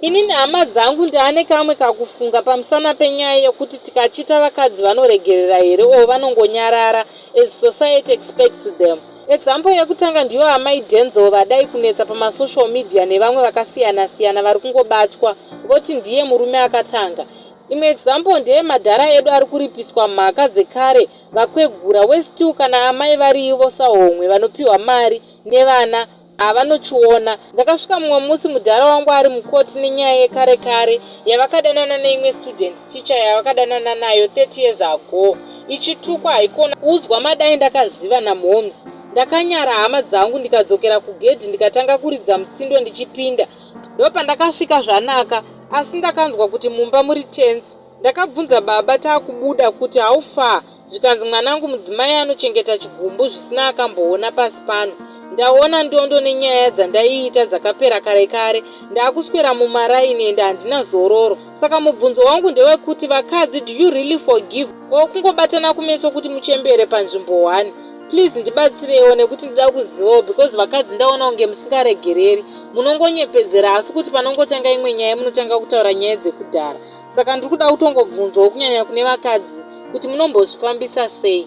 Inini hama dzangu ndaane kamwe kakufunga pamusana penyaya yekuti tikachita vakadzi vanoregerera here or vanongonyarara as society expects them. Example yekutanga ndiyo amai Denzel vadai kunetsa pamasocial media nevamwe vakasiyana siyana vari kungobatwa voti ndiye murume akatanga. Imwe example ndeye madhara edu ari kuripiswa mhaka dzekare vakwegura westill kana amai variivo sahomwe vanopiwa mari nevana Havanochiona. Ndakasvika mumwe musi mudhara wangu ari mukoti nenyaya yekare kare yavakadanana neimwe student teacher yavakadanana nayo 30 years ago. Ichitukwa haikona kuudzwa madai ndakaziva namhoms. Ndakanyara hama dzangu ndikadzokera kugedhi ndikatanga kuridza mutsindo ndichipinda. Ndopandakasvika zvanaka asi ndakanzwa kuti mumba muri tense. Ndakabvunza baba takubuda kuti how far zvikanzi mwanangu mudzimai anochengeta chigumbu zvisina akamboona pasi pano. Ndaona ndondo nenyaya dzandaiita dzakapera kare kare ndakuswera mumaraini ende handina zororo. Saka mubvunzo wangu ndewekuti vakadzi do you really forgive or kungobatana kumeso kuti muchembere panzvimbo one? Please ndibatsireiwo nekuti ndoda kuzivawo because vakadzi ndaona kunge musingaregereri munongonyepedzera asi kuti panongotanga imwe nyaya munotanga kutaura nyaya dzekudhara. Saka ndiri kuda kutongobvunzawo kunyanya kune vakadzi kuti munombozvifambisa sei.